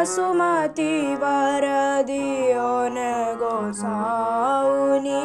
सुमति वर दियो न गोसाउनी,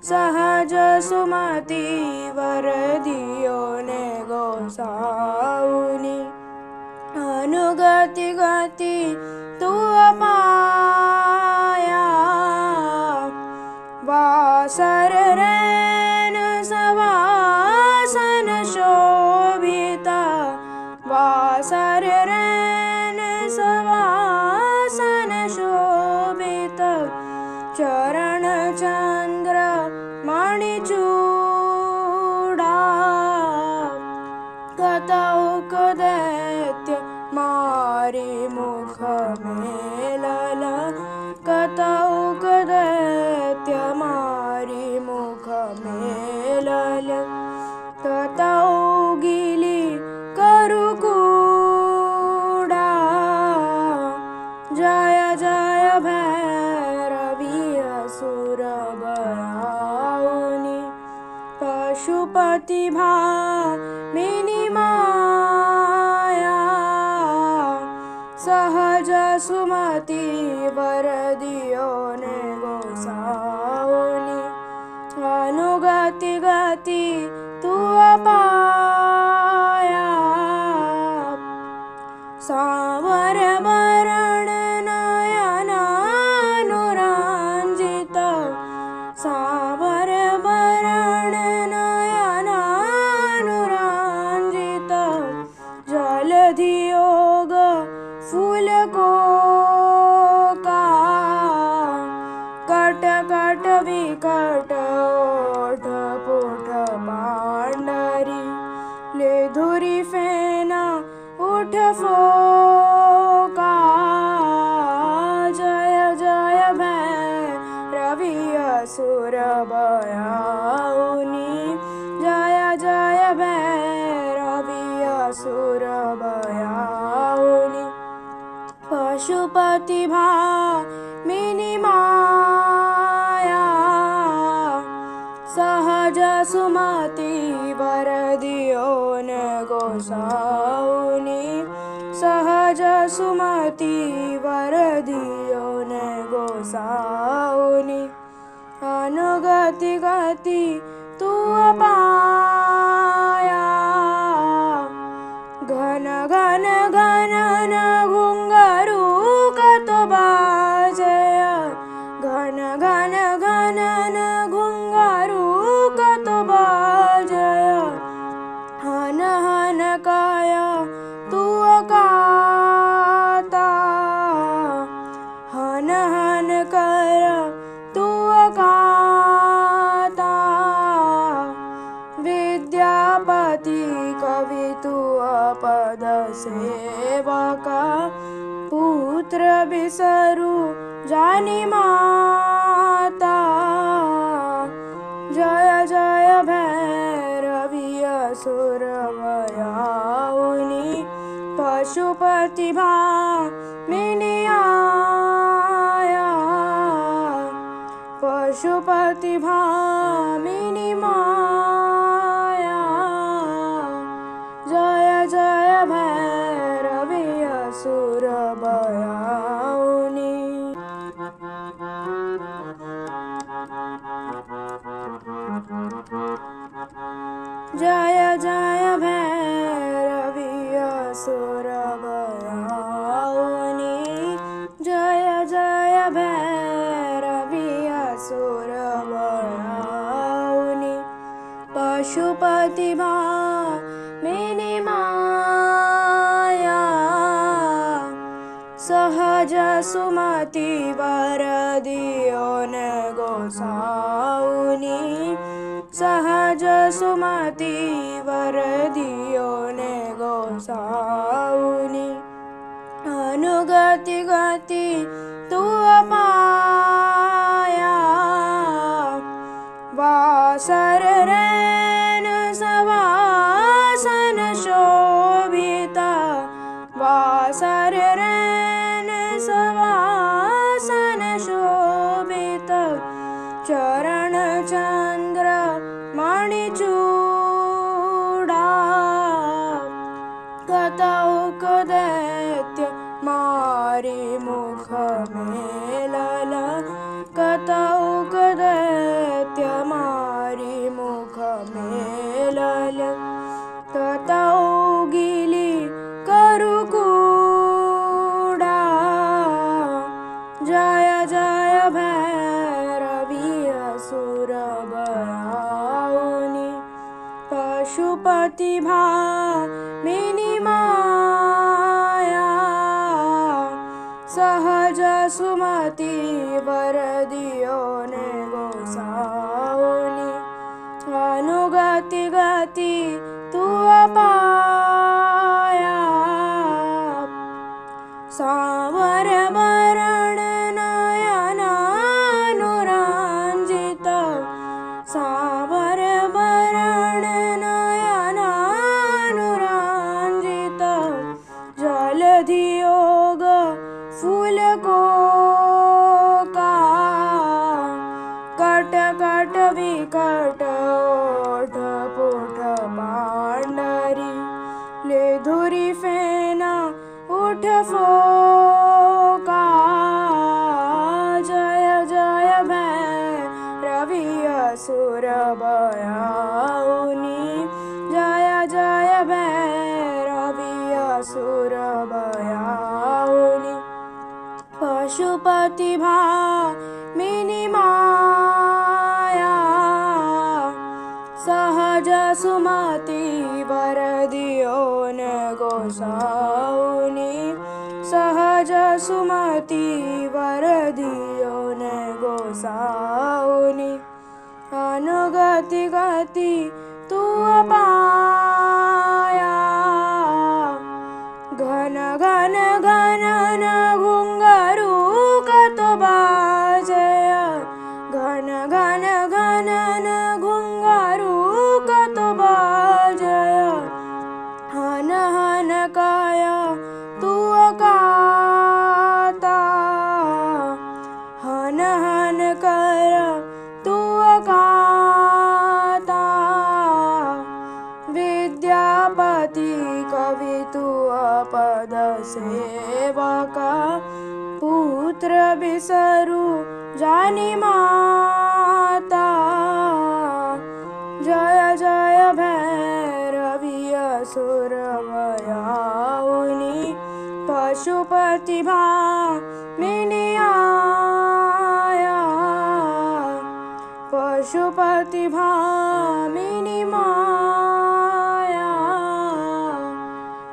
सहज सुमति वर दियो न गोसाउनी। अनुगति गति तू अपाया, वासर रैन सवासन शोभिता, वासर रैन सवासन शोभित। चरण चंद्र मणिचूड़ा, कतौक दैत्य मारी मुख मेलल, कतौक दैत्य मारी मुख मेलल। ततौ गिली करु कूड़ा, जय जय भैरवी असुर बयाउनी। पशुपति भामिनी माया, सहज सुमति वर दियो ने गोसाउनी। अनुगति गति तू अपाया, सावर वरण नयनानुरंजित, सावर वरण नयनानुरंजित। जलधियोग फूल को का, कट कट विकट ओठ पुठ पांडरी। ले धुरी फेना उठ फोका, जय जय भैरवी असुर बयाउनी, जय जय भैरवी असुर बयाउनी। पशुपति भामिनी माया, सहज सुमति वर दियो न गोसाउनी, सहज सुमति वर दियो न गोसाउनी। अनुगति गति तू अपाया, घन घन घन न घुंघरू कत बाजय, घन घन घन न घुंघरू कत बाजय। हन हन काया तू अकाता, हन हन कर तू अकाता। विद्यापति कवि तू अपद सेवका, पुत्र बिसरु जानी माता। जय जय भैरवी असुर बयाउनी, पशुपति भामिनी आया, पशुपति भामिनी माया। जय जय भैरवी असुर बयाउनी। जय जय भैरवी असुर बयाउनी, जय जय भैरवी असुर बयाउनी। पशुपति भामिनी माया, सहज सुमति वर दियो न गोसाउनी, सहज सुमति वर दियो न गोसाउनी। अनुगति गति तू अपाया, वासर रैन सवासन शोभिता, वासर रैन सवासन शोभित। चरण चंद्र मणिचूड़ा, कतौक दैत्य मारी मुख मेलल कतौक दैत्य मारी मुख मेलल ततौ गिली करु कूड़ा। जय जय भैरवी असुर बयाउनी पशुपति भामिनी माया सहज सुमति वर दियो ने गोसाउनी अनुगति गति तुअ पाया। सावर वरण नयनानुरंजित सावर वरण नयनानुरंजित जलधियोग फूल को का कट कट विकट ओठ पुठ पांडरी ले धुरी फेना उठ फोका। जय जय भैरवी असुर बयाउनी जय जय भैरवी असुर बयाउनी पशुपति भामिनी माया सहज सुमति वर दियो न गोसाउनी सहज सुमति वर दियो न गोसाउनी अनुगति गति तुअ पाया। घन घन घन घुंघरू कत बाजय घन घन घन घुंघरू कत बाजय हन हन काया तुअ काता हन हन कर तुअ काता। विद्यापति कवि तुअ पद सेवका पुत्र बिसरु जानि माता। जय जय भैरवी असुर बयाउनी पशुपति भामिनी आया पशुपति भामिनी माया।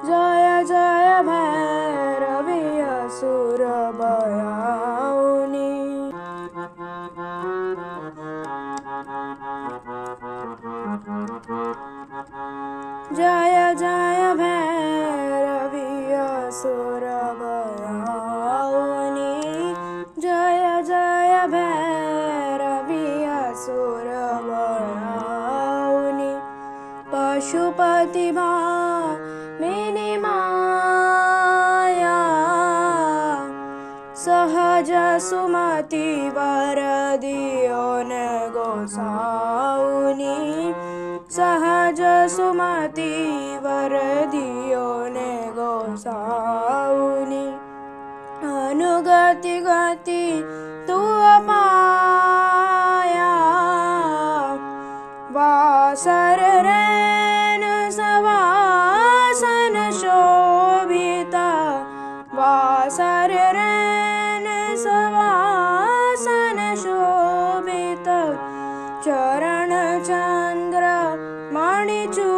जय जय भैरवी असुर बयाउनी। जय जय भैरवी असुर बयाउनी जय जय भैरवी असुर बयाउनी पशुपति भामिनी माया सहज सुमति वर दियो न गोसाउनी सहज सुमति वर दियो न गोसाउनी अनुगति गति तुअ पाया। वासर रैन सवासन शोभिता वासर रैन सवासन शोभित चरण चंद्र मणिचूड़ा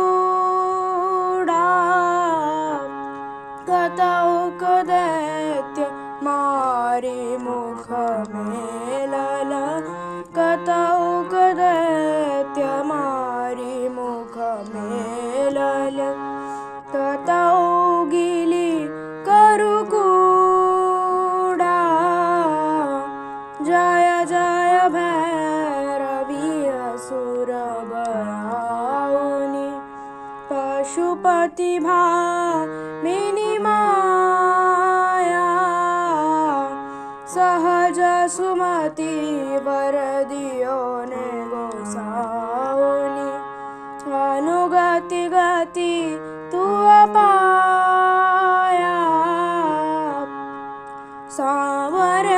कतौक दैत्य मारी मुख मेलल कतौक दैत्य मारी मुख मेलल ततौ गिली करु कूड़ा। जय जय भैरवी असुर बयाउनी पशुपति भामिनी माया सहज सुमति वर दियो ने गोसाउनी अनुगति गति तुअ पाया। साँवर